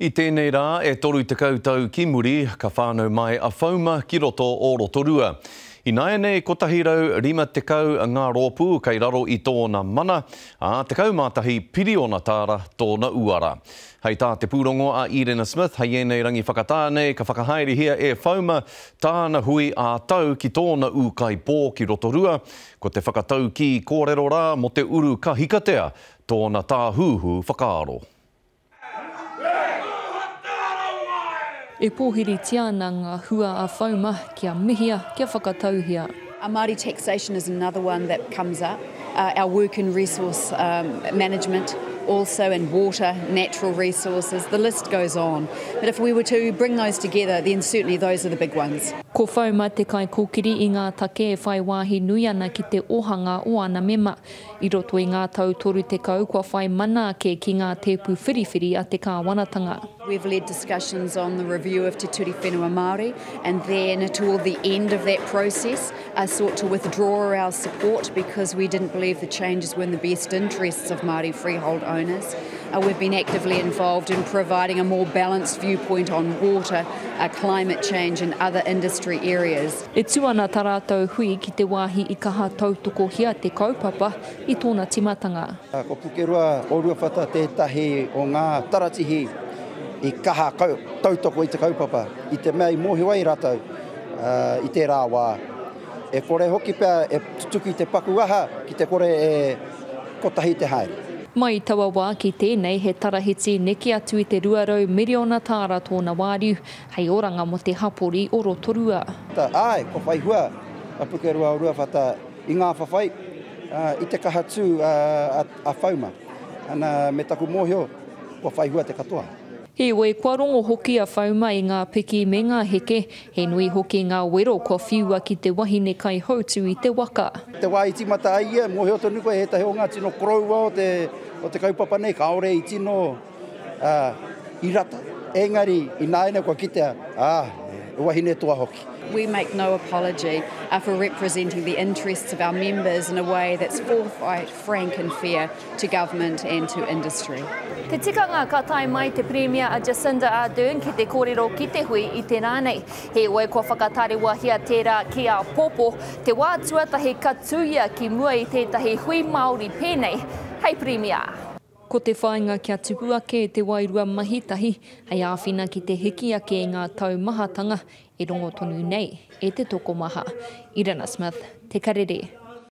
I tēnei rā e 30 tau ki muri, ka whānau mai a Whauma ki roto o Rotorua. Ināianei 150 ngā rōpū kei raro i tōna mana, ā, 11 piriona tāra tōna uara. Hei tā te pūrongo a Īrena Smith, hei ēnei rangi whakatā nei ka whakahaerehia e Whauma tāna hui ā-tau ki tōna ūkaipō ki Rotorua, ko te whakataukī kōrero rā mō te uru kahikatea tōna tāhuhu whakaaro. E pōhiritia ana ngā hua a Whauma kia mihia, kia whakatauhia. Our Māori taxation is another one that comes up, our work in resource management also and water, natural resources, the list goes on. But if we were to bring those together then certainly those are the big ones. Ko Whauma te kaikōkiri i ngā take e whai wāhi nui ana ki te ohanga o ana mema. I roto i ngā tau 30 kua whai mana ake ki ngā tēpu whiriwhiri a te kāwanatanga. We've led discussions on the review of Te Ture Whenua Māori and then toward the end of that process sought to withdraw our support because we didn't believe the changes were in the best interests of Māori freehold owners. We've been actively involved in providing a more balanced viewpoint on water, climate change and other industry areas. E tū ana tā rātou hui ki te wāhi i kaha tautokohia te kaupapa i tōna timatanga. Ko Pukeroa Oruawhata tētahi o ngā taratihi i kaha tautoko i te kaupapa, i te mea i mōhio ai rātou i tērā wā. E kore hoki pea e tutuki te paku aha ki te kore e kotahi te haere. Mai i taua wā ki tēnei he tarahiti neke atu i te 200 miriona tāra tōna wāriu, hei oranga mō te hapori o Rotorua. Āe, kua whai hua a Pukeroa Oruawhata i ngā whawhai, i te kaha tū a Whauma. Ana, me taku mōhio, kua whai hua te katoa. Heoi, kua rongo hoki a Whauma i ngā piki me ngā heke, he nui hoki ngā wero kua whiua ki te wahine kaihautū i te waka. Te wā i tīmata ai ia, mōhio tonu koe ētahi o ngā tino koroua o te kaupapa nei, kāore i tino i rata, engari ināianei kua kitea, ā, he wahine toa hoki. We make no apology for representing the interests of our members in a way that's forthright, frank and fair to government and to industry. Te tikanga ka tae mai te Pirimia a Jacinda Ardern ki te kōrero ki te hui i te rā nei. Heoi kua whakatarewahia tērā ki āpōpō, te wā tuatahi ka tū ia ki mua i tētahi hui Māori pēnei hei Pirimia. Ko te whāinga kia tupu ake te wairua mahi tahi hei āwhina ki te hiki ake i ngā taumahatanga e rongo tonu nei e te tokomaha. Irina Smith, Te Karere.